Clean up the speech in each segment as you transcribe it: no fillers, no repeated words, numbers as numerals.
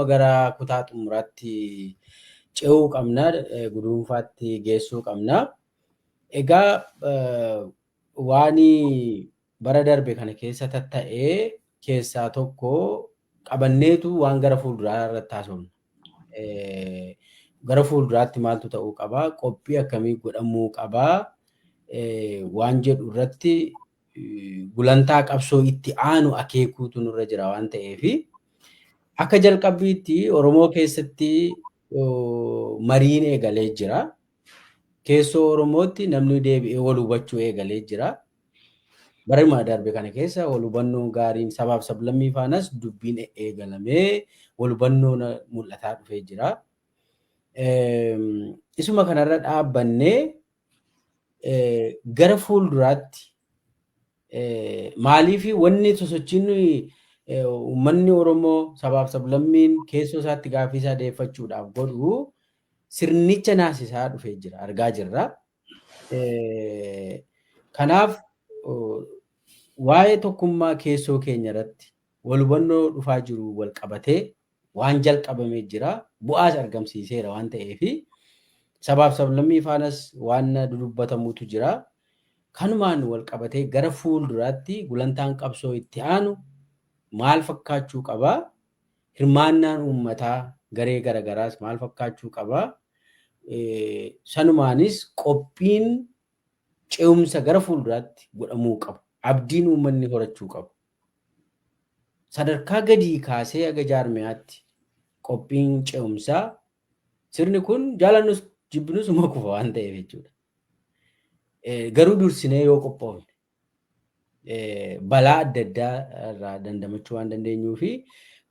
Gara kutaa xumuraatti ce'uu qabna, guduunfaatti geessuu qabna. Egaa waan bara darbe kana keessa tatta'ee keessaa tokko qabanneetu waan gara fuulduraa irratti haasofna. Gara fuulduraatti maaltu ta'uu qabaa? Qophii akkamii godhamuu qabaa? Waan jedhu irratti gulantaa qabsoo itti aanu akeekuutu nurra jira waan ta'eef akka jalqabbiitti Oromoo keessatti mariin eegalee jira. Keessoo Oromootti namni deebi'ee wal hubachuu eegalee jira. Baruma darbe kana keessa wal hubannoon gaariin sabaaf sablammii faanas dubbiin eegalamee wal hubannoon mul'ataa dhufee jira. Isuma kanarra dhaabbannee gara fuulduraatti maaliif wanni sosochiin uummanni Oromoo sabaaf sablammiin keessoo isaatti gaaffii isaa deeffachuudhaaf godhu sirnicha naasisaa dhufee jira argaa jirra. Kanaaf waa'ee tokkummaa keessoo keenya irratti wal hubannoo dhufaa jiru wal qabatee waan jalqabamee jira bu'aas argamsiiseera waan ta'eef sabaaf sablammii faanas waan dudubbatamutu jira. Kanumaan wal qabatee gara fuulduraatti gulantaan qabsoo itti aanu maal fakkaachuu qabaa? Hirmaannaan uummataa garee garagaraas maal fakkaachuu qabaa? Sanumaanis qophiin ce'umsa gara fuulduraatti godhamuu qabu. Abdiin uummanni horachuu qabu. Sadarkaa gadii kaasee haga jaarmiyaatti qophiin ce'umsaa sirni kun jaalannus jibbinus uma kufa waan ta'eef jechuudha. Garuu dursinee yoo qophoofne balaa adda addaa irraa dandamachuu waan dandeenyuu fi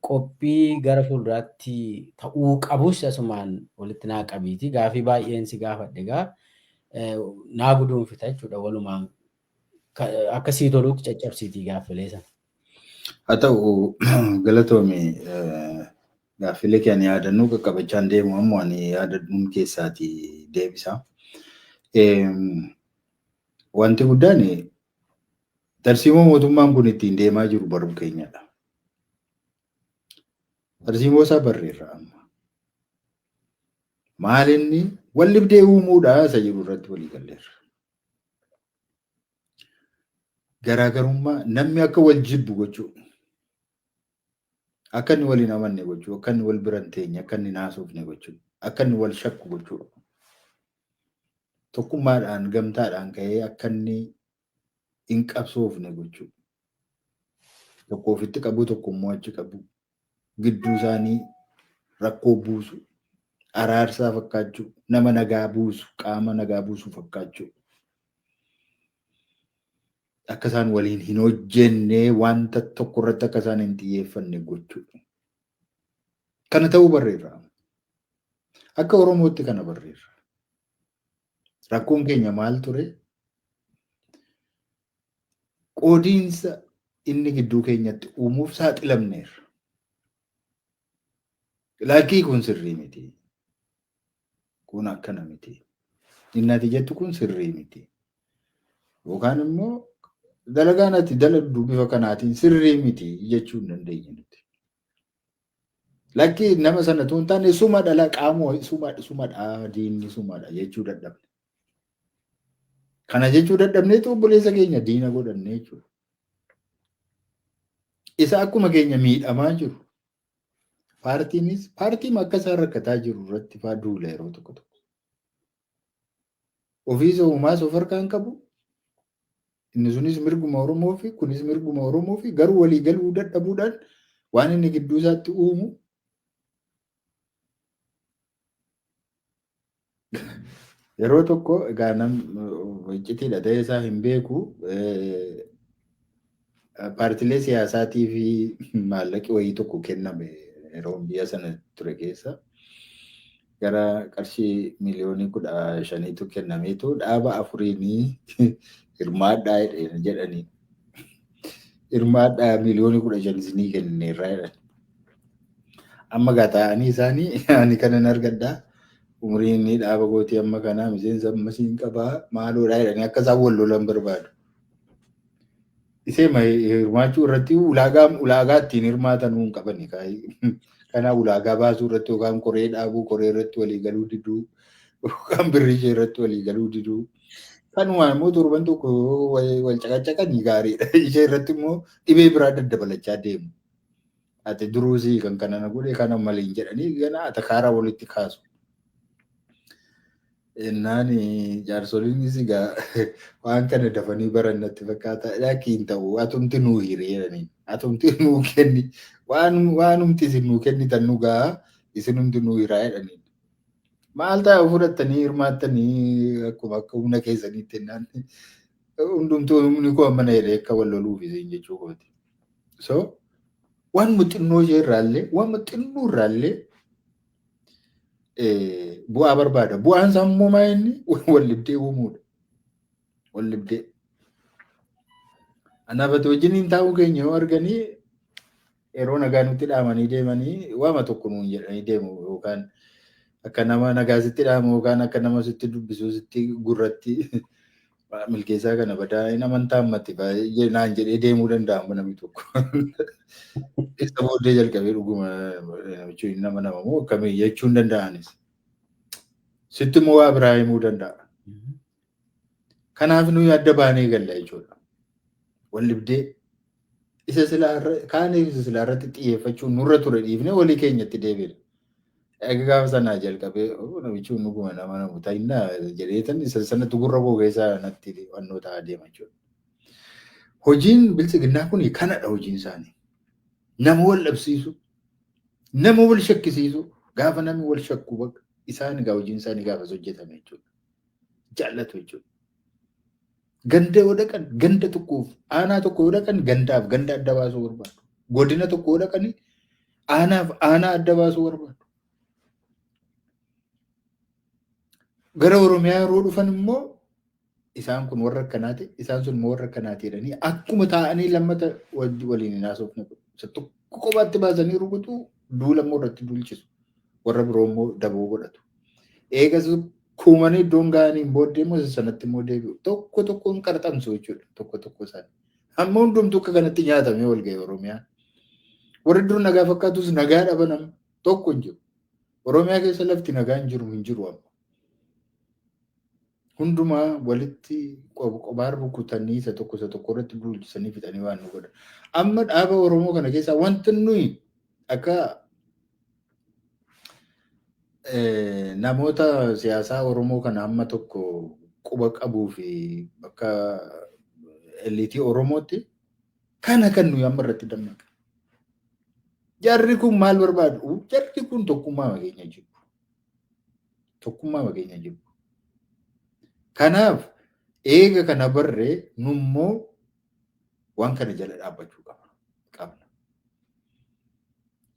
qophii gara fuulduraatti ta'uu qabus asumaan walitti naa qabiiti. Gaafii baay'een si gaafadhe egaa naa guduunfita jechuudha walumaan akka sii tolutti caccabsiitii gaaffilee sana. Haa ta'u, galatoomi. Gaaffilee kee ani yaadannoo qaqqabachaa hin deemu, ammoo ani yaadadhuun keessaati deebisa. Wanti guddaan tarsiimoo mootummaan kun ittiin deemaa jiru baruu keenyadha. Tarsiimoo isaa barreerra amma. Maal inni wal dhibdee uumuudha isa jiru irratti walii galleerra. Garaagarummaa namni akka wal jibbu gochuu. Akka inni wal hin amanne gochuu, akka inni wal bira hin teenye, akka inni naasofne gochuu, akka inni wal shakku gochuu. Tokkummaadhaan gamtaadhaan ka'ee akka inni hin qabsoofne gochuu. Tokko ofitti qabu, tokko immoo achi qabu. Gidduu isaanii rakkoo buusu. Araarsaa fakkaachuu, nama nagaa buusu, qaama nagaa buusu fakkaachuu. Akka isaan waliin hin hojjenne, wanta tokko irratti akka isaan hin xiyyeeffanne gochuu. Kana ta'uu barreerra. Akka Oromootti kana barreerra. Rakkoon keenya maal ture? Qoodiinsa inni gidduu keenyatti uumuuf saaxilamneerra. Lakkii, kun sirrii miti. Kun akkana miti. Inni ati jettu kun sirrii miti. Yookaan immoo dalagaan ati dalagdu bifa kanaatiin sirrii miti jechuu hin dandeenye nuti. Lakkii, nama sana tun taane suma dhala qaamoo suma sumadha, diinni sumadha jechuu dadhabne. Kana jechuu dadhabneetu obboleessa keenya diina godhanne jechuudha. Isa akkuma keenya miidhamaa jiru. Paartiinis paartiin akka isaan rakkataa jiru irratti faa duula yeroo tokko tokko. Ofiisa uumaas of harkaa hin qabu. Inni sunis mirguma Oromoo fi kunis mirguma Oromoo fi garuu walii galuu dadhabuudhaan waan inni gidduu isaatti uumu yeroo tokko egaa nam iccitiidha ta'ee isaa hin beeku, paartilee siyaasaatii fi maallaqi wayii tokko kenname yeroo biyya sana ture keessa, gara qarshii miliyoonii 15tu kennameetu dhaaba afuriinii hirmaadhaa jedhanii, hirmaadhaa, miliyoonii 15 isinii kenneerraa jedhan. Amma gaa taa'anii isaanii ani kanan argadhaa, umriin inni dhaaba gootii amma kanaa, miseensa ammasiin qabaa, maaloodhaa jedhanii akka isaan wal lolan barbaadu. Isee hirmaachuu irratti ulaagaa ittiin hirmaatan hin qabani. Kana ulaagaa baasuu irratti yookaan koree dhaabuu, koree irratti walii galuu diduu, yookaan birrii ishee irratti walii galuu diduu. Kanumaan immoo torban tokko wal caqacaqanii gaariidha. Ishee irratti immoo dhibee biraa daddabalachaa deemu. Ati duruusii kan kana na godhe kana maliin jedhanii gana atakaaraa walitti kaasu. Innaan jaarsoliinis egaa waan kana dafanii baran natti fakkaata. Lakki hin ta'u, atumti nuu hiri jedhaniin. Atumti nuu kenni, waanumti isin nuu kennitan nu gahaa, isinumti nuu hiraa jedhaniin. Maal ta'a fudhattanii hirmaattanii akkuma akka humna keessaniitti jennaan, hundumtuu humni koo amma na jedhee akka wal loluuf isin jechuu kooti. So waan xinnoo ishee irraallee, waan xinnoo irraallee bu'aa barbaada. Bu'aan isaa immoo maa inni wal dhibdee uumuudha. Wal dhibdee. Anaaf ati wajjin taa'uu keenya yoo arganii, yeroo nagaa nutti dhaamanii deemanii, waama tokko nuun jedhanii deemu, yookaan akka nama nagaa sitti dhaamu, yookaan akka nama sitti dubbisuu sitti gurratti "Milkeessaa kana badaa hin amantaa ammatti" naan jedhee deemuu danda'a amma namni tokko. Isa booddee jalqabee dhuguma namichi nama nama moo akkamii jechuu hin danda'anis. Sitti immoo waa biraa himuu danda'a. Kanaaf nuyi adda baanee galla jechuudha. Wal dhibdee isa silaa kaaniif isa silaa irratti xiyyeeffachuun nurra ture dhiifnee walii keenyatti deebina. Egaa gaafa sanaa jalqabee namichi dhuguma nama namu ta'innaa jedheetan isa sanatti gurra koo keessaa natti fannoo ta'aa deema jechuudha. Hojiin biltsiginnaa kun kanadha hojiin isaanii. Nama wal dhabsiisu, nama wal shakkisiisu, gaafa namni wal shakku bakka isaan egaa hojiin isaanii gaafas hojjetame jechuudha. Jaallatu jechuudha. Ganda yoo dhaqan, ganda tokkoof aanaa tokko yoo dhaqan, gandaaf ganda adda baasuu barbaadu. Godina tokko yoo dhaqani, aanaaf aanaa adda baasuu barbaadu. Gara Oromiyaa yeroo dhufan immoo isaan kun warra akkanaati, isaan sun immoo warra akkanaati jedhanii akkuma taa'anii lammata waliin hin haasofne. Isa tokko kophaatti baasanii rukutu, duula immoo irratti duulchisu. Warra biroo immoo daboo godhatu. Eegas kuumanii iddoon ga'aniin booddee immoo isa sanatti immoo deebi'u. Tokko tokkoon qarxamsu jechuudha. Tokko tokko isaanii. Amma hundumtuu akka kanatti nyaatamee wal ga'e Oromiyaan. Warri dur nagaa fakkaatus nagaa dhaban amma tokko hin jiru. Oromiyaa keessa lafti nagaa hin jiru hin jiru amma. Hundumaa walitti qophaan rukutanii isa tokko isa tokko irratti duulchisanii fixanii waan nu godhan. Amma dhaaba Oromoo kana keessaa wanti nuyi akka namoota siyaasaa Oromoo kana amma tokko quba qabuu fi bakka eliitii Oromootti kana kan nuyi amma irratti dammaqa. Jarri kun maal barbaadu? Jarri kun tokkummaa keenya jibbu. Tokkummaa keenya jibbu. Kanaaf eega kana barree nummoo waan kana jala dhaabbachuu qabna.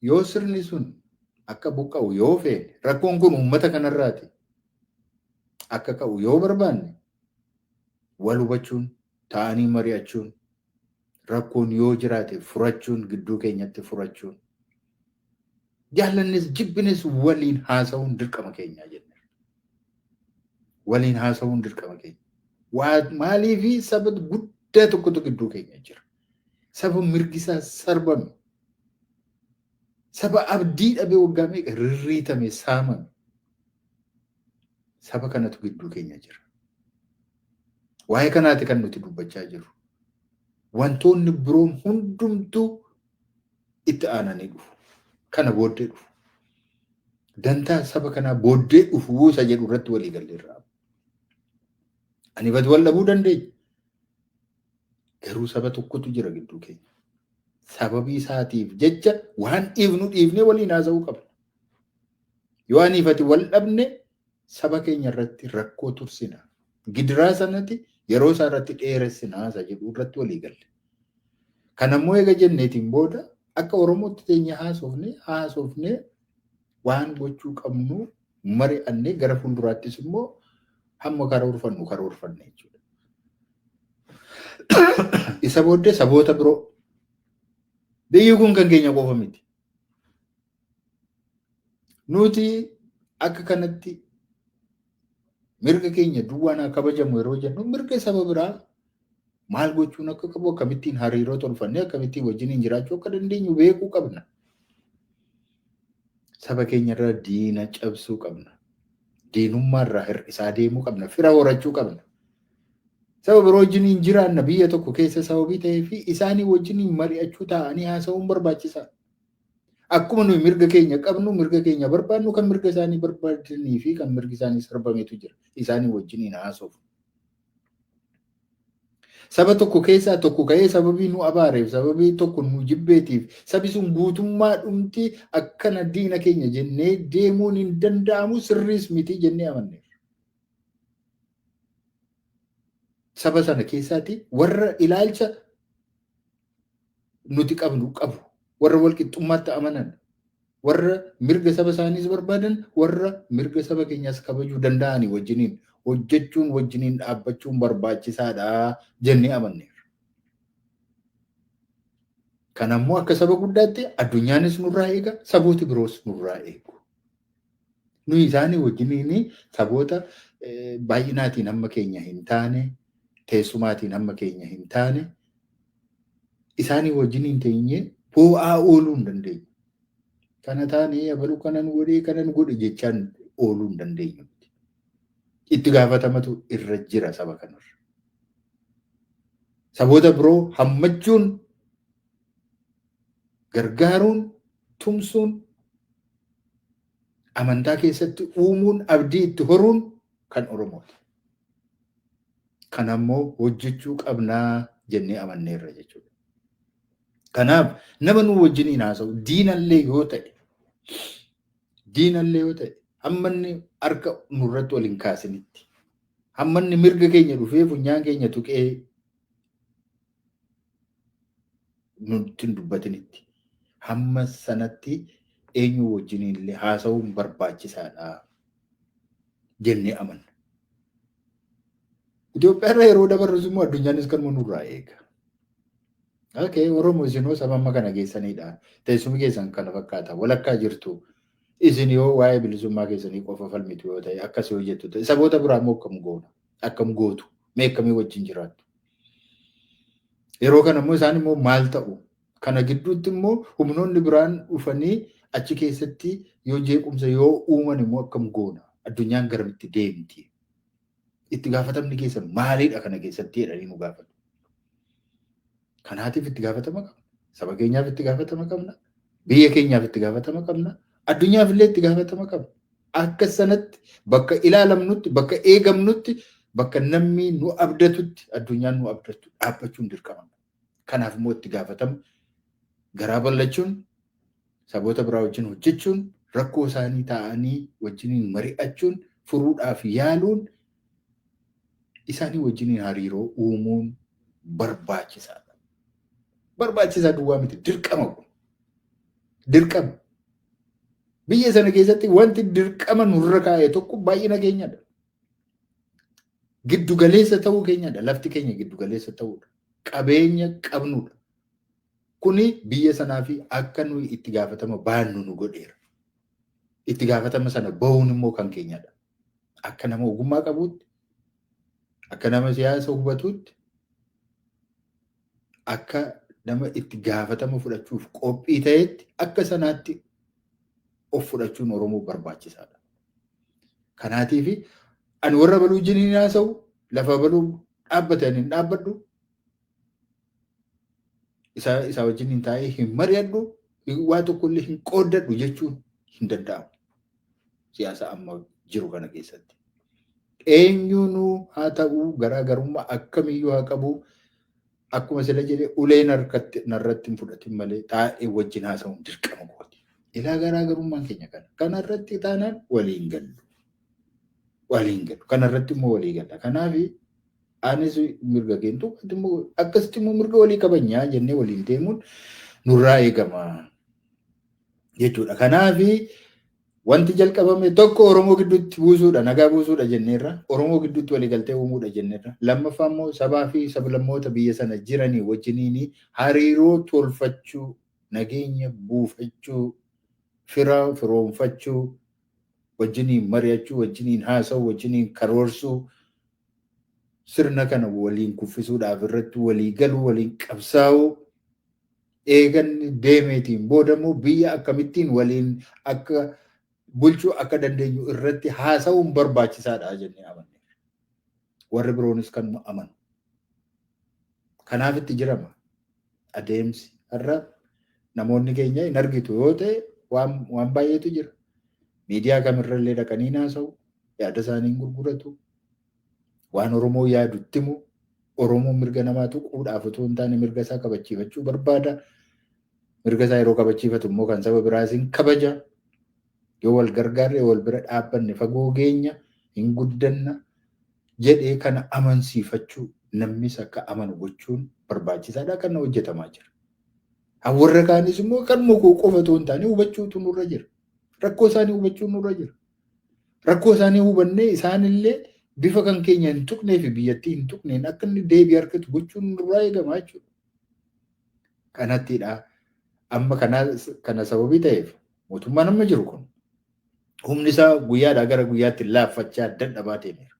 Yoo sirni sun akka buqqa'u yoo feene, rakkoon kun uummata kanarraati akka ka'u yoo barbaanne, wal hubachuun, ta'anii mari'achuun, rakkoon yoo jiraate furachuun, gidduu keenyatti furachuun, jaallannis jibbines waliin haasa'uun dirqama keenyaa jenna. Waliin haasa'uun dirqama keenya. Maaliifi saba guddaa tokkotu gidduu keenya jira. Saba mirgi isaa sarbame. Saba abdii dhabee waggaa meeqa rirriitame, saamame. Saba kanatu gidduu keenya jira. Waa'ee kanaati kan nuti dubbachaa jirru. Wantoonni biroon hundumtuu itti aananii dhufu. Kana booddee dhufu. Dantaa saba kanaa booddee dhufuu isa jedhu irratti walii galleerra. Ani badu wal dhabuu dandeenya. Garuu saba tokkotu jira gidduu keenya. Sababii isaatiif jecha waan dhiifnu dhiifnee waliin haasa'uu qabna. Yoo aniif ati wal dhabne, saba keenya irratti rakkoo tursina. Gidiraa sanatti yeroo isaa irratti dheeressina isa jedhu irratti walii galle. Kanammoo eega jenneetiin booda akka Oromootti teenya haasofne haasofne, waan gochuu qabnu mari'annee, gara fuulduraattis immoo hamma karoorfannu karoorfanne jechuudha. Isa booddee saboota biroo, biyyi kun kan keenya qofa miti. Nuti akka kanatti mirga keenya duwwaan haa kabajamu yeroo jennu, mirga saba biraa maal gochuun akka qabu, akkamittiin hariiroo tolfannee akkamittiin wajjiniin jiraachuu akka dandeenyu beekuu qabna. Saba keenyarraa diina cabsuu qabna. Diinummaarraa hir'isaa deemuu qabna. Fira horachuu qabna. Saba biroo wajjiniin jiraanna biyya tokko keessa sababii ta'ee fi isaanii wajjiniin mari'achuu, taa'anii haasa'uun barbaachisaadha. Akkuma nuyi mirga keenya qabnu, mirga keenya barbaadnu, kan mirga isaanii barbaadanii fi kan mirgi isaanii sarbametu jira. Isaanii wajjiniin haasa'u. Saba tokko keessaa tokko ka'ee sababii nu abaareef, sababii tokko nu jibbeetiif, sabi sun guutummaa dhumti akkana diina keenya jennee deemuun hin danda'amu, sirriis miti jennee amanneerra. Saba sana keessaati warra ilaalcha nuti qabnu qabu, warra walqixxummaatti amanan, warra mirga saba isaaniis barbaadan, warra mirga saba keenyaas kabajuu danda'anii wajjiniin hojjechuun, wajjiniin dhaabbachuun barbaachisaadha jennee amanneerra. Kanammoo akka saba guddaatti addunyaanis nurraa eega, sabooti biroos nurraa eegu. Nuyi isaanii wajjiniin saboota baay'inaatiin hamma keenya hin taane, teessumaatiin hamma keenya hin taane, isaanii wajjiniin teenyee boo'aa ooluu hin dandeenyu. Kana taane, abaluu kana nu godhee, kana nu godhe jechaan ooluu hin dandeenyu. Itti gaafatamatu irra jira saba kanarra. Saboota biroo hammachuun, gargaaruun, tumsuun, amantaa keessatti uumuun, abdii itti horuun kan Oromooti. Kanammoo hojjechuu qabnaa jennee amanneerra jechuudha. Kanaaf nama nu wajjiniin haasa'u diinallee yoo ta'e, diinallee yoo ta'e, hamma inni harka nurratti ol hin kaasinitti, hamma inni mirga keenya dhufee funyaan keenya tuqee nutti hin dubbatinitti, hamma sanatti eenyu wajjiniin illee haasa'uun barbaachisaadha jennee amanna. Itoophiyaarra yeroo dabarrus immoo addunyaanis kanuma nurraa eega. Okay, Oromoo isinoo saba amma kana geessanidha. Teessumni keessan kana fakkaata. Walakkaa jirtu. Isin yoo waa'ee bilisummaa keessanii qofa falmitu yoo ta'e, akkas yoo jettu ta'e, saboota biraa immoo akkam goona? Akkam gootu? Mee akkamii wajjin jiraattu? Yeroo kana immoo isaan immoo maal ta'u? Kana gidduutti immoo humnoonni biraan dhufanii achi keessatti yoo jeequmsa yoo uuman immoo akkam goona? Addunyaan garamitti deemti? Itti gaafatamni keessan maalidha kana keessatti jedhanii nu gaafatu. Kanaatiif itti gaafatama qabna. Saba keenyaaf itti gaafatama qabna. Biyya keenyaaf itti gaafatama qabna. Addunyaaf illee itti gaafatama qabna. Akka sanatti bakka ilaalamnutti, bakka eegamnutti, bakka namni nu abdatutti, addunyaan nu abdattu dhaabbachuun dirqama. Kanaaf immoo itti gaafatama garaa bal'achuun, saboota biraa wajjin hojjechuun, rakkoo isaanii taa'anii wajjiniin mari'achuun, furuudhaaf yaaluun, isaanii wajjiniin hariiroo uumuun barbaachisaadha. Barbaachisaa duwwaa miti, dirqama kun. Dirqama. Biyya sana keessatti wanti dirqama nurra kaa'e tokko baay'ina keenyadha. Giddu galeessa ta'uu keenyadha. Lafti keenya giddu galeessa ta'uudha. Qabeenya qabnudha. Kuni biyya sanaa fi akka nuyi itti gaafatama baannu nu godheera. Itti gaafatama sana bahuun immoo kan keenyadha. Akka nama ogummaa qabuutti, akka nama siyaasa hubatuutti, akka nama itti gaafatama fudhachuuf qophii ta'etti, akka sanaatti of fudhachuun Oromoo barbaachisaadha. Kanaatiif ani warra baluu wajjin hin haasa'u, lafa baluu dhaabbate ani hin dhaabbadhu, isa wajjin hin taa'ee hin mari'adhu, waa tokko illee hin qooddadhu jechuun hin danda'amu. Siyaasa amma jiru kana keessatti. Eenyuunuu haa ta'u, garaagarummaa akkamiyyuu haa qabu, akkuma sila jedhee uleen harkatti narratti hin fudhatin malee taa'ee wajjin haasa'uun dirqama kooti. Ilaa, garaagarummaan keenya kana. Kana irratti taanaan waliin gallu. Waliin gallu. Kana irratti immoo walii galla. Kanaaf anis mirga keentu akkasitti immoo mirga walii kabajnaa jennee waliin deemuun nurraa eegama jechuudha. Kanaaf wanti jalqabame tokko Oromoo gidduutti buusuudha, nagaa buusuudha jenneerra, Oromoo gidduutti waliigaltee uumuudha jenneerra. Lammaffaa immoo sabaa fi sablammoota biyya sana jiranii wajjiniin hariiroo tolfachuu, nageenya buufachuu, fira firoomfachuu, wajjiniin mari'achuu, wajjiniin haasa'uu, wajjiniin karoorsuu, sirna kana waliin kuffisuudhaaf irratti walii galuu, waliin qabsaa'uu. Eeganni deemeetiin booda immoo biyya akkamittiin waliin akka bulchuu akka dandeenyu irratti haasa'uun barbaachisaadha jennee amanne. Warri biroonis kan amanu. Kanaaf itti jirama. Adeemsi har'a namoonni keenya hin argitu yoo ta'e waan baay'eetu jira. Miidiyaa kamirrallee dhaqanii haasa'u, yaada isaanii gurguratu, waan Oromoo yaadutti himu, Oromoo mirga namaa tuquudhaaf otoo hin taane mirga isaa kabachiifachuu barbaada. Mirga isaa yeroo kabachiifatu immoo kan saba biraas hin kabaja. Yoo wal gargaarre, wal bira dhaabbanne fagoo geenya, hin guddanna jedhee kana amansiifachuu, namnis akka amanu gochuun barbaachisaadha, kan hojjetamaa jira. Warra kaanis immoo kan mukuu qofa otoo hin taane hubachuutu nurra jira. Rakkoo isaanii hubachuun nurra jira. Rakkoo isaanii hubannee isaanillee bifa kan keenya hin tuqnee fi biyyattii hin tuqneen akka inni deebii argatu gochuun nurraa eegama jechuudha. Kanattidha. Amma kana sababii ta'eef mootummaan amma jiru kun humni isaa guyyaadhaa gara guyyaatti laaffachaa dadhabaa deemeera.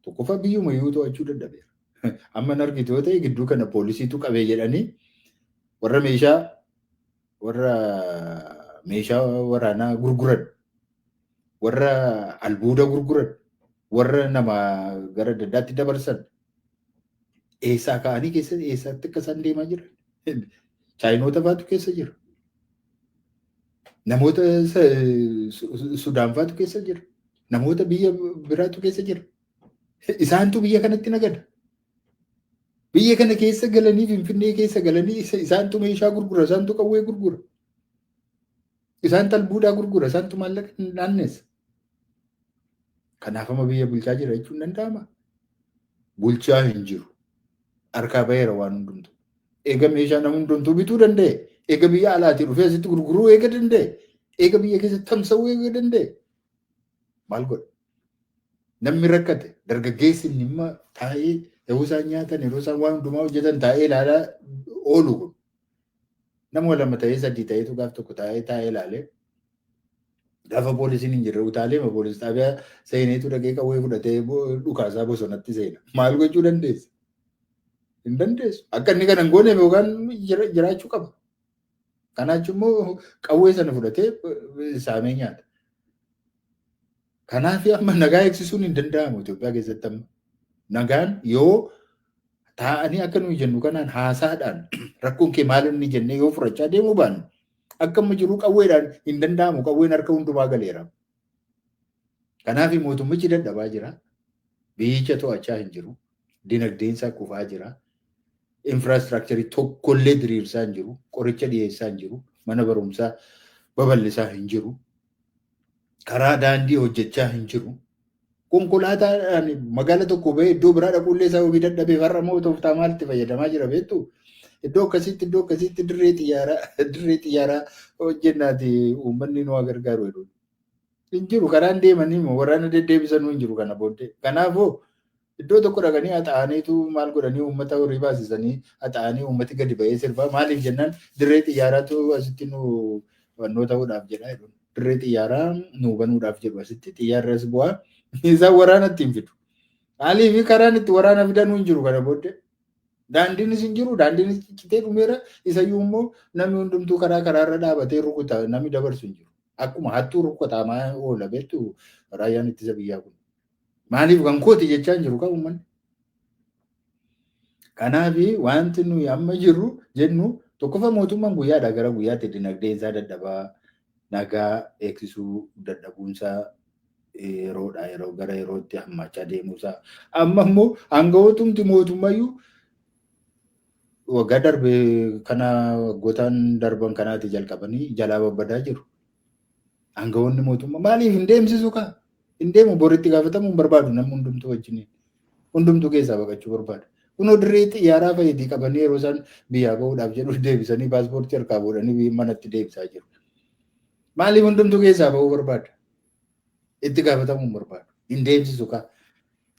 Tokkoffaa biyyuma iyyuu to'achuu dadhabeera. Amma hin argitu yoo ta'e gidduu kana poolisiitu qabee jedhanii warra meeshaa waraanaa gurguran, warra albuuda gurguran, warra nama gara adda addaatti dabarsan eessaa ka'anii keessa eessaatti akka isaan deemaa jiran. Chaayinoota faatu keessa jira. Namoota Sudaan faatu keessa jira. Namoota biyya biraatu keessa jira. Isaantu biyya kanatti nagada. Biyya kana keessa galanii, Finfinnee keessa galanii, isaantu meeshaa gurgura, isaantu qawwee gurgura. Isaantu albuudaa gurgura, isaantu maallaqa naanneessa. Kanaaf amma biyya bulchaa jira jechuun danda'ama. Bulchaa hin jiru. Harkaa baheera waan hundumtu. Eega meeshaa nama hundumtuu bituu danda'e. Eega biyya alaatii dhufee asitti gurguruu eega danda'e. Eega biyya keessatti tamsa'uu eega danda'e. Maal godha? Namni rakkate, dargaggeessi inni immoo taa'ee yeroo isaan nyaatan, yeroo isaan waan hundumaa hojjetan taa'ee ilaalaa oolu kun. Nama lama ta'ee sadii ta'eetu gaaf tokko taa'ee taa'ee ilaalee gaafa poolisiin hin jirre utaalee poolis xaabiyaa seeneetu dhaqee qawwee fudhatee dhukaasaa bosonatti seena. Maal gochuu dandeessa? Hin dandeessu. Akka inni kana hin gooneef yookaan jiraachuu qaba. Kanaaf immoo qawwee sana fudhatee saamee nyaata. Kanaaf amma nagaa eegsisuun hin danda'amu Itoophiyaa keessatti amma. Nagaan yoo taa'anii akka nuyi jennu kanaan haasaadhaan rakkoon kee maal inni jennee yoo furachaa deemuu baanne, akka amma jiru qawweedhaan hin danda'amu, qawween harka hundumaa galeera. Kanaaf mootummichi dadhabaa jira. Biyyicha to'achaa hin jiru. Dinagdeen isaa kufaa jira. Infraastiraakcharii tokkollee diriirsaa hin jiru. Qoricha dhiyeessaa hin jiru. Mana barumsaa babal'isaa hin jiru. Karaa daandii hojjechaa hin jiru. Konkolaataadhaan magaala tokko bahee iddoo biraa dhaquullee isaa ofii dadhabee har'a immoo tooftaa maalitti fayyadamaa jira beektu? Iddoo akkasitti dirree xiyyaaraa hojjennaati uummanni nu haa gargaaru jedhu. Hin jiru, karaan deemanii immoo waraana deddeebisanuu hin jiru kana booddee. Kanaafuu iddoo tokko dhaqanii haxaa'aniitu maal godhanii uummata horii baasisanii haxaa'anii uummati gadi ba'ee sirbaa, maaliif jennaan dirree xiyyaaraatu asitti nu fannoo ta'uudhaaf jedha jedhu. Dirree xiyyaaraa nu banuudhaaf jedhu, asitti xiyyaarri as bu'aa, isaan waraana ittiin fidu. Maaliif karaan itti waraana fidanuu hin jiru kana booddee. Daandiinis hin jiru, daandiinis ciccitee dhumeera. Isayyuu immoo namni hundumtuu karaa karaarra dhaabatee rukuta, namni dabarsu hin jiru. Akkuma hattuu rukutamaa oola beektu raayyaan ittisa biyyaa kun. Maaliif kan kooti jechaa hin jiru kan uummanni. Kanaaf wanti nuyi amma jirru jennu, tokkoffaa mootummaan guyyaadhaa gara guyyaatti dinagdeen isaa dadhabaa, nagaa eegsisuu dadhabuunsaa yeroodhaa yeroo gara yerootti hammaachaa deemuusaa, amma immoo aanga'ootumti mootummayyuu waggaa darbe kana, waggootaan darban kanaati jalqabanii jalaa babbadaa jiru. Aanga'oonni mootummaa maaliif hin deemsisu kaa? Hin deemu, boritti gaafatamuu hin barbaadu namni hundumtuu wajjiniin. Hundumtuu keessaa baqachuu barbaada. Kunoo dirree xiyyaaraa fayyadii qabanii yeroo isaan biyyaa bahuudhaaf jedhu deebisanii paaspoortii harkaa fuudhanii manatti deebisaa jiru. Maaliif hundumtuu keessaa bahuu barbaada? Itti gaafatamuu hin barbaadu. Hin deemsisu kaa.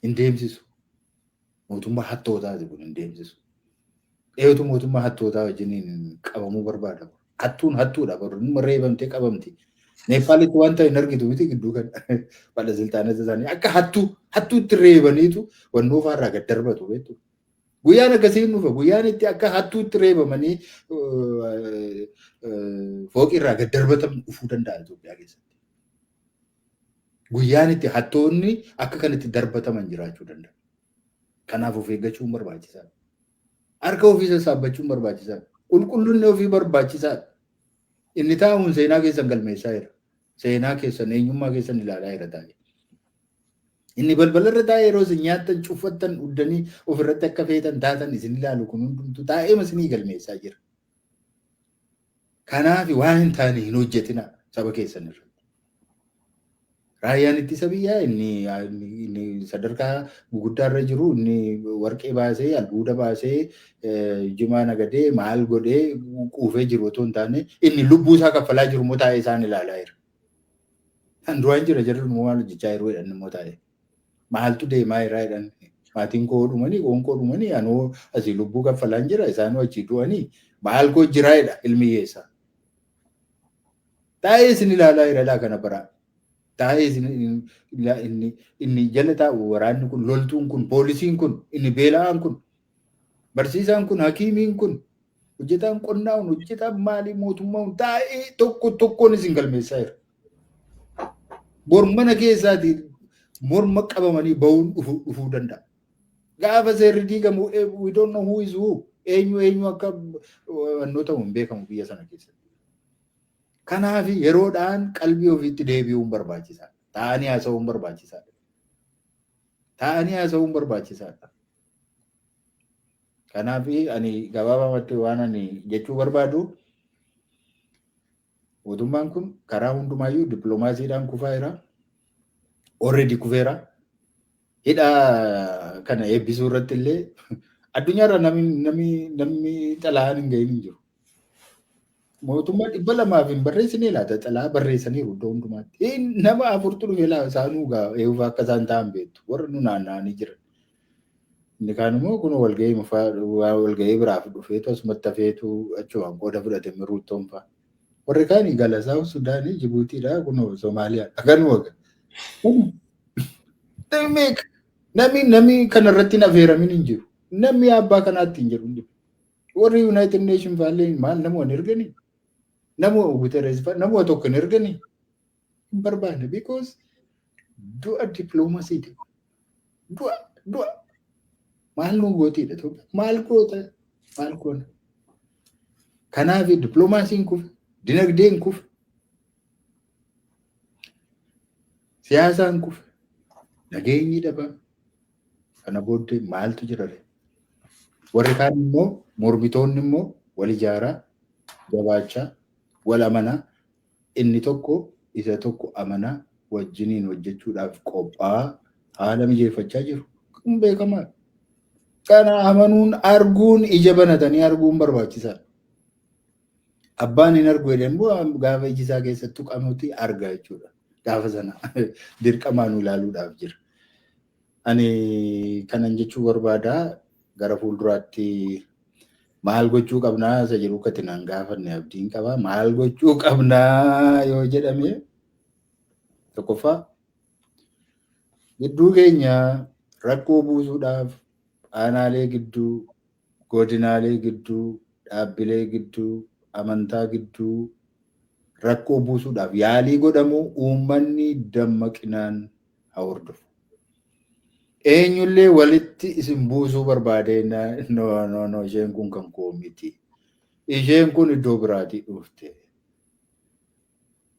Hin deemsisu. Mootummaa hattootaati kun, hin deemsisu. Eetu mootummaa hattootaa wajjiniin qabamuu barbaada? Hattuun hattuudha. Inni reebamtee qabamti. Neepaalitti wanta hin argitu miti, gidduu kan balasiltaanota isaanii akka hattuu hattuutti reebaniitu wannoo faarraa gad darbatu beektu. Guyyaan akkasii dhufa. Guyyaan itti akka hattuutti reebamanii fooqii irraa gad darbatamu dhufuu danda'a Itoophiyaa keessatti. Guyyaan itti hattoonni akka kanatti darbataman jiraachuu danda'a. Kanaaf of eeggachuun barbaachisaadha. Harka ofii sassaabbachuun barbaachisaadha. Qulqullinni ofii barbaachisaadha. Inni taa'uun seenaa keessan galmeessaa jira. Seenaa keessan, eenyummaa keessan ilaalaa jira taa'ee. Inni balbalarra taa'ee yeroo isin nyaattan, cuffattan, uddanii ofirratti akka feetan taatan isin ilaalu kun hundumtuu taa'ee isinii galmeessaa jira. Kanaaf waan hin taane hin hojjetina saba keessan irratti. Raayyaan ittisa biyyaa inni sadarkaa guguddaa irra jiru, inni warqee baasee, albuuda baasee, jimaa nagadee, maal godhee quufee jiru otoo hin taane, inni lubbuu isaa kaffalaa jiru immoo taa'ee isaan ilaalaa jira. Kan duraan jira jarri immoo maal hojjechaa jiru jedhan immoo taa'ee. Maaltu deemaa jira jedhan. Maatiin koo dhumanii, qoon koo dhumanii, anoo asii lubbuu kaffalaan jira, isaan achii du'anii, maal koo jira jedha ilmi hiyyeessaa. Taa'ee isin ilaalaa jira laa kana baraa. Taa'ee isin inni jala taa'u, waraanni kun, loltuun kun, poolisiin kun, inni beela'aan kun, barsiisaan kun, hakiimiin kun, hojjetaan qonnaa kun, hojjetaan maalii mootummaa kun taa'ee tokko tokkoon isin galmeessaa jira. Bor mana keessaatii morma qabamanii bahuun dhufuu danda'a. Gaafa seerri diigamu, we don't know who is who. Eenyu eenyu akka wannoo ta'u hin beekamu biyya sana keessatti. Kanaaf yeroodhaan qalbii ofiitti deebi'uun barbaachisaadha. Taa'anii haasa'uun barbaachisaadha. Taa'anii haasa'uun barbaachisaadha. Kanaaf ani gabaabamatti waan ani jechuu barbaadu, mootummaan kun karaa hundumaayyuu dippiloomaasiidhaan kufaa jira. Already kufeera. Hidha kana eebbisuu irratti illee addunyaarra namni xalayaan hin gahin hin jiru. Mootummaa 200 hin barreessine laata, xalayaa barreessaniiru iddoo hundumaatti. Nama afurtu dhufe laa, isaanuu gaa eeguuf akka isaan ta'an beektu, warra nu naanna'anii jiran. Inni kaan immoo kun walgahii biraaf dhufeetu asumatti hafeetu achumaan qooda fudhate miruuttoon fa'a. Warri kaan Galasaa Sudaanii, Jibuutiidha, kun Somaaliyaadha. Kanuma gaa. Namni kanarratti hin affeeramin hin jiru. Namni abbaa kanaatti hin jiru. Warri United Nation faallee maal nama hin erganii? Nama Guterres fa'a nama tokko hin erganii? Hin barbaanne, because du'a dippiloomaasiiti. Du'a du'a maal nu gootiidha, maal goota, maal goona? Kanaaf dippiloomaasiin kufe, dinagdeen kufe, siyaasaan kufe, nageenyi dhabame. Kana booddee maaltu jira ree? Warri kaan immoo, mormitoonni immoo wal ijaaraa, jabaachaa, wal amanaa, inni tokko isa tokko amanaa, wajjiniin hojjechuudhaaf qophaa'aa haala mijeeffachaa jiru. Kun beekamaadha. Kana amanuun, arguun, ija banatanii arguun barbaachisaadha. Abbaan hin argu jedhee immoo gaafa iji isaa keessatti tuqamutti arga jechuudha. Gaafa sana dirqamaan ilaaluudhaaf jira. Ani kanan jechuu barbaada, gara fuulduraatti maal gochuu qabnaa isa jedhu akkatti naan gaafanne abdiin qaba. Maal gochuu qabnaa yoo jedhame, tokkoffaa, gidduu keenya rakkoo buusuudhaaf aanaalee gidduu, godinaalee gidduu, dhaabbilee gidduu, amantaa gidduu rakkoo buusuudhaaf yaalii godhamu uummanni dammaqinaan haa hordofu. Eenyullee walitti isin buusuu barbaade, no, no, no, isheen kun kan koo miti. Isheen kun iddoo biraatii dhufte.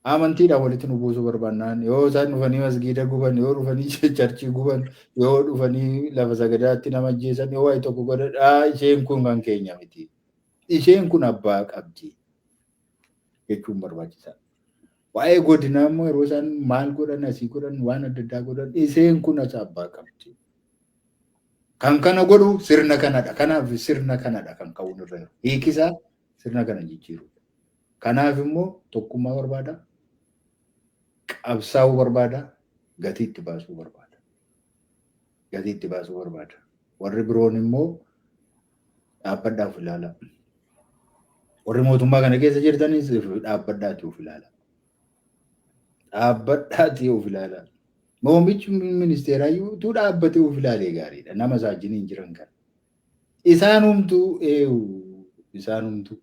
Amantiidhaan walitti nu buusuu barbaannaan, yoo isaan dhufanii masgiida guban, yoo dhufanii churchii guban, yoo dhufanii lafa sagadaatti nama ajjeesan, yoo waa'ee tokko godhadhaa, isheen kun kan keenya miti. Isheen kun abbaa qabdi jechuun barbaachisaadha. Waa'ee godinaa immoo yeroo isaan maal godhan, asii godhan, waan adda addaa godhan, isheen kun as abbaa qabdi. Kan kana godhu sirna kanadha. Kanaaf sirna kanadha kan ka'uun irra jiru. Hiikisaa sirna kana jijjiirudha. Kanaaf immoo tokkummaa barbaada. Qabsaa'uu barbaada. Gatii itti baasuu barbaada. Gatii itti baasuu barbaada. Warri biroon immoo dhaabbadhaaf ilaala. Warri mootummaa kana keessa jirtanis dhaabbadhaatii of ilaala. Dhaabbadhaatii of ilaala. Muummichi ministeeraa utuu dhaabbatee of ilaalee gaariidha. Nama isaa wajjin hin jiran kana. Isaanumtuu eewu isaanumtuu.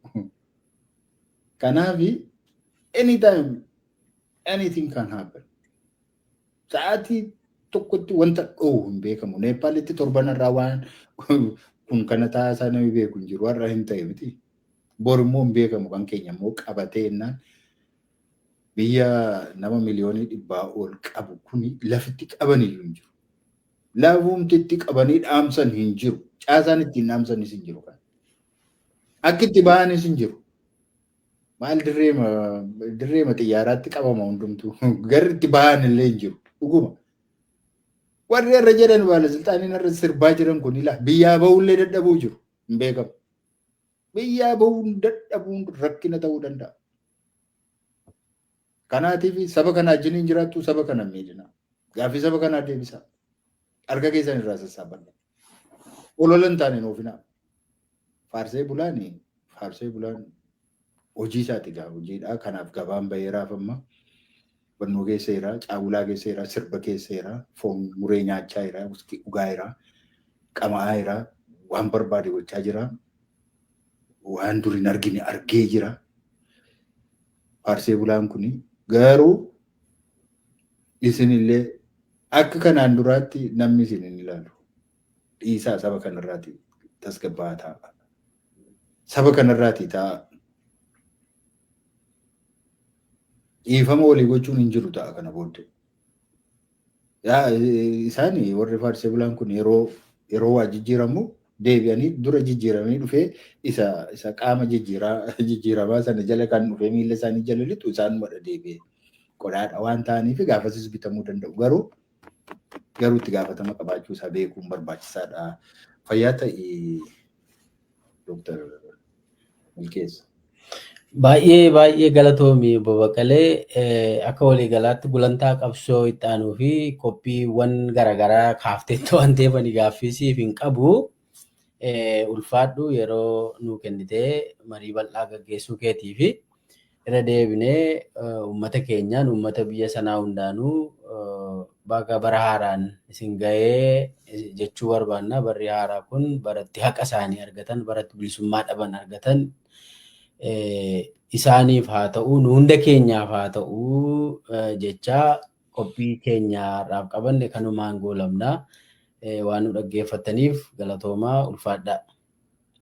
Kanaaf anytime anything can happen. Sa'aatii tokkotti wanta dhohu hin beekamu. Neepaalitti torban irraa waan kun kana taasisaa namni beeku hin jiru. Har'a hin ta'e miti. Bor immoo hin beekamu, kan keenya immoo qabatee jennaan biyya nama 100 miliyoonii ol qabu kuni lafitti qaban iyyuu hin jiru. Lafumti itti qabanii dhaamsan hin jiru. Caasaan ittiin dhaamsanis hin jiru. Kan. Akki itti ba'anis hin jiru. Maal, dirreema xiyyaaraatti qabama hundumtuu. Garri itti ba'an illee hin jiru. Dhuguma. Warri irra jedhan, baalasilxaaniin irra sirbaa jiran kun ilaa biyyaa bahullee dadhabuu jiru. Hin beekamu. Biyyaa bahuun dadhabuun rakkina ta'uu danda'a. Kanaatiif saba kana wajjin hin jiraattu, saba kana miidhina. Gaaffii saba kanaa deebisaa. Harka keessan irraa sassaabadha. Olola hin taane oofinaa. Faarsee bulaan hojii isaati gaa, hojiidha. Kanaaf gabaan baheeraaf amma. Fannoo keessa jira, caawulaa keessa jira, sirba keessa jira, foon muree nyaachaa jira, wuskii dhugaa jira, qama'aa jira, waan barbaade gochaa jira. Waan dur hin argine argee jira. Faarsee bulaan kuni garuu isinillee akka kanaan duraatti namni isin hin ilaalu. Dhiisaa, saba kanarraati tasgabbaa'aa ta'a. Saba kanarraati ta'a. Dhiifama walii gochuun hin jiru ta'a kana booddee. Isaan warri faarsee bulaan kun yeroo waa jijjiiramu deebi'anii dura jijjiiramanii dhufee isa qaama jijjiiramaa sana jala kan dhufee miila isaanii jala lixu isaanuma deebi'ee qodaadha waan ta'aniif gaafasis bitamuu danda'u. Garuu itti gaafatama qabaachuu isaa beekuun barbaachisaadha. Fayyaa ta'ii, Dooktar Milkeessa. Baay'ee baay'ee galatoomi, Obbo Baqqalee. Akka waliigalaatti gulantaa qabsoo itti aanuu fi qophiiwwan garaagaraa kaafteettu waan ta'eef ani gaaffii siif hin qabu. Ulfaadhu, yeroo nuu kennitee marii bal'aa gaggeessuu keetii fi irra deebinee uummata keenyaan, uummata biyya sanaa hundaanuu baga bara haaraan isin gahee jechuu barbaanna. Barri haaraa kun baratti haqa isaanii argatan, baratti bilisummaa dhaban argatan isaaniif haa ta'u, nu hunda keenyaaf haa ta'u jechaa qophii keenya har'aaf qabanne kanumaan goolabna. Waan nu dhaggeeffattaniif galatoomaa, ulfaadhaa.